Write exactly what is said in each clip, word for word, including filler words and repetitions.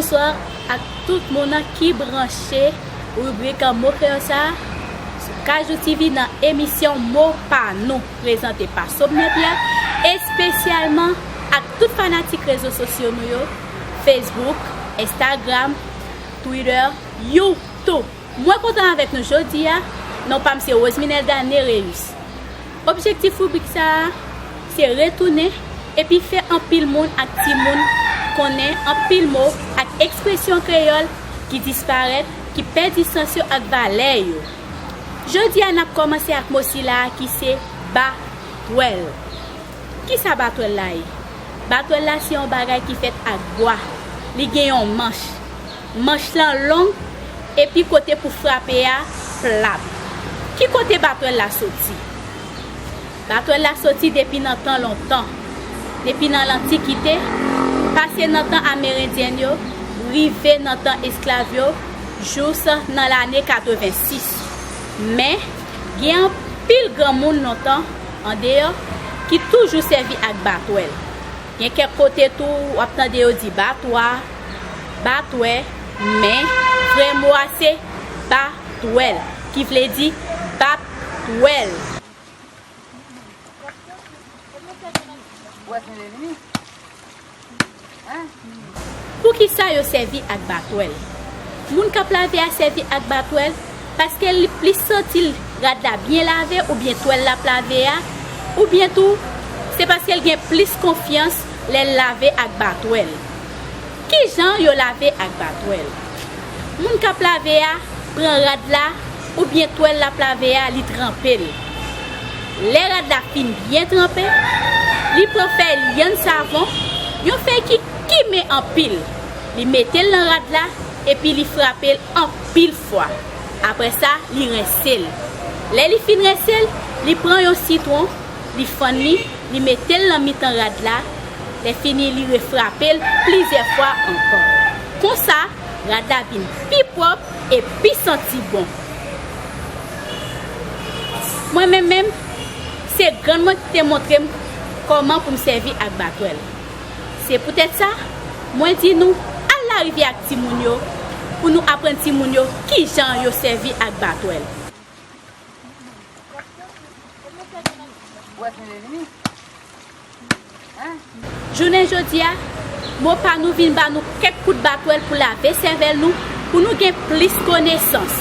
Bonswa ak tout moun ki branche ribrik Mo Kreyòl sa a sou Kajou T V nan emisyon Mo Pa Nou, prezante pa Somnet la, espesyalman ak tout fanatik rezo sosyo nou yo, Facebook, Instagram, Twitter, YouTube. Mwen kontan avèk nou jodi a. Non pa m se Roseminelda Nereus. Objektif ribrik sa a se retounen epi fè anpil moun ak timoun konnen anpil mo ak ekspresyon kreyòl ki disparèt, ki pèdi sans yo ak valè yo. Jodi a, n ap kòmanse ak mo sila a ki se batwèl. Kisa batwèl la ye? Batwèl la se yon bagay ki fèt ak bwa. Li gen yon manch. Manch lan long epi kote pou frape a plat. Ki kote batwèl la soti? Batwèl la soti depi nan tan lontan, depi nan lantikite, pase nan tan amerendyen yo, rive nan tan esklav yo, jous nan lane katrevensis. Men, gen anpil granmoun lontan andeyò ki toujou sèvi ak batwèl. Gen kèk kote tou, w ap tande yo di batwa, batwè, men vrè mo a se batwèl, ki vle di bat twèl. Poukisa yo sèvi ak batwèl? Moun k ap lave a sèvi ak batwèl paske li plis santi rad la byen lave oubyen twèl l ap lave a, oubyen tou, se paske l gen plis konfyans lè l lave ak batwèl. Kijan yo lave ak batwèl? Moun k ap lave a pran rad la oubyen twèl l ap lave a, li tranpe l. Lè rad la fin byen tranpe, li pran fèy lyann savon, yon fèy ki kimen anpil. Li mete l nan rad la epi li frape l anpil fwa. Apre sa, li rense l. Lè li fin rense l, li pran yon sitwon, li fann li, li mete l nan mitan rad la. Lè fini, li refrape l plizyè fwa ankò. Konsa, rad la vin pi pwòp e pi santi bon. Mwen menm menm, se grann mwen ki te montre m kòman pou m sèvi ak batwèl. Se poutèt sa, mwen di nou, al larivyè ak timoun yo, pou nou aprann timoun yo kijan yo sèvi ak batwèl. Jounen jodi a, Mo Pa Nou vin ba nou kèk kout batwèl pou lave sèvèl nou, pou nou gen plis konesans.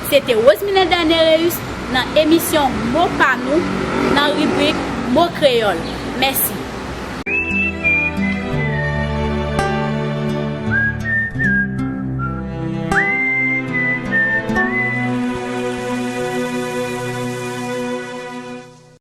Se te Roseminelda Nereus nan emisyon Mo Pa Nou, nan ribrik Mo Kreyòl. Mèsi.